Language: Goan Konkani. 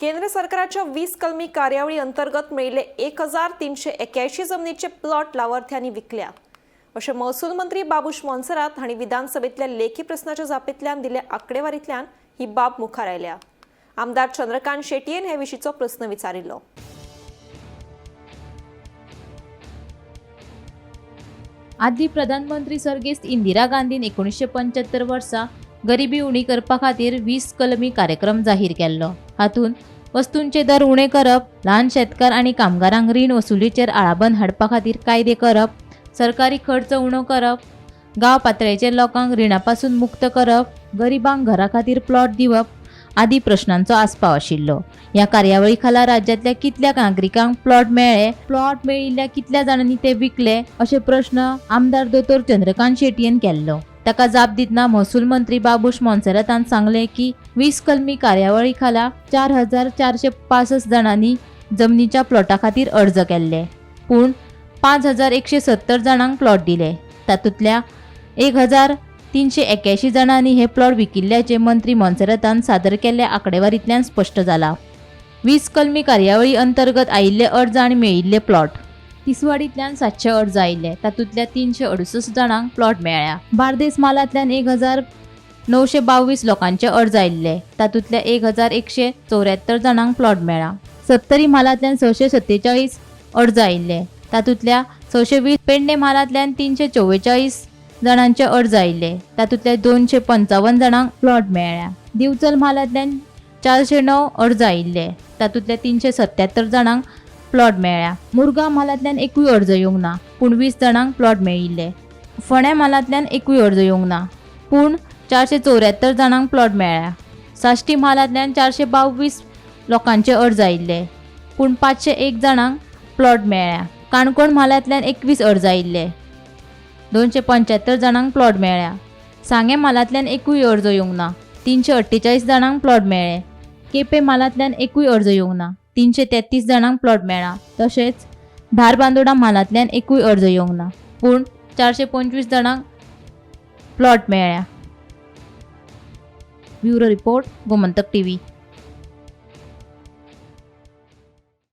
केंद्र सरकाराच्या 20 कलमी कार्यावळी अंतर्गत मेळिल्ले 1381 जमनीचे प्लॉट लावार्थ्यांनी विकल्या अशें महसूल मंत्री बाबूश मोन्सेरात हांणी विधानसभेतल्या लेखी प्रस्नाच्या जापेंतल्यान दिल्ल्या आंकडेवारींतल्यान ही बाब मुखार आयल्या. आमदार चंद्रकांत शेटयेन हे विशींचो प्रस्न विचारिल्लो. आदली प्रधानमंत्री सर्गेस्त इंदिरा गांधीन 1975 वर्सा गरिबी उणी करपा खातीर 20 कलमी कार्यक्रम जाहीर केल्लो. हातूंत वस्तूंचे दर उणे करप, ल्हान शेतकार आनी कामगारांक रीण वसुलीचेर आळाबंद हाडपा खातीर कायदे करप, सरकारी खर्च उणो करप, गांव पातळेचेर लोकांक रिणा पासून मुक्त करप, गरिबांक घरा खातीर प्लॉट दिवप आदी प्रश्नांचो आस्पाव आशिल्लो. ह्या कार्यावळी खाला राज्यांतल्या कितल्या नागरिकांक प्लॉट मेळ्ळे, प्लॉट मेळिल्ल्या कितल्या जाणांनी ते विकले अशे प्रश्न आमदार दोतोर चंद्रकांत शेटयेन केल्लो. ताका जाप दितना महसूल मंत्री बाबूश मोन्सेरातान सांगलें की 20 कलमी कार्यावळी खाला 4465 जाणांनी जमनीच्या प्लॉटा खातीर अर्ज केल्ले, पूण 5170 जाणांक प्लॉट दिले. तातूंतल्या 1381 जाणांनी हे प्लॉट विकिल्ल्याचें मंत्री मोन्सेरातान सादर केल्ल्या आंकडेवारींतल्यान स्पश्ट जाला. 20 कलमी कार्यावळी अंतर्गत आयिल्ले अर्ज आनी मेळिल्ले प्लॉट. तिसवाडींतल्यान 700 अर्ज आयिल्ले, तातूंतल्या 368 जाणांक प्लॉट मेळ्ळ्या. बार्देस म्हालांतल्यान 1922 लोकांचे अर्ज आयिल्ले, तातूंतल्या 1174 जाणांक प्लॉट मेळ्ळा. सत्तरी म्हालांतल्यान 647 अर्ज आयिल्ले, तातूंतल्या 620. पेडणे म्हालांतल्यान 344 जाणांचे अर्ज आयिल्ले, तातूंतल्या 255 जाणांक प्लॉट मेळ्ळ्या. दिवचल म्हालांतल्यान 409 अर्ज आयिल्ले, तातूंतल्या 377 जाणांक प्लॉट मेळ्ळ्या. मुरगांव म्हालांतल्यान एकूय अर्ज येवंक ना, पूण 20 जाणांक प्लॉट मेळिल्ले. फोंड्या म्हालांतल्यान एकूय अर्ज येवंक ना, पूण 474 जाणांक प्लॉट मेळ्ळ्या. साश्टी म्हालांतल्यान 422 लोकांचे अर्ज आयिल्ले, पूण 501 जाणांक प्लॉट मेळ्ळ्या. काणकोण म्हालांतल्यान 21 अर्ज आयिल्ले, 275 जाणांक प्लॉट मेळ्ळ्या. सांगें म्हालांतल्यान एकूय अर्ज येवंक ना, 348 जाणांक प्लॉट मेळ्ळे. केपें म्हालांतल्यान एकूय अर्ज येवंक ना, 333 जाणांक प्लॉट मेळ्ळा. तशेंच धारबांदोडा म्हालांतल्यान एकूय अर्ज येवंक ना, पूण 425 जाणांक प्लॉट मेळ्ळ्या. Bureau report, Gomantak TV.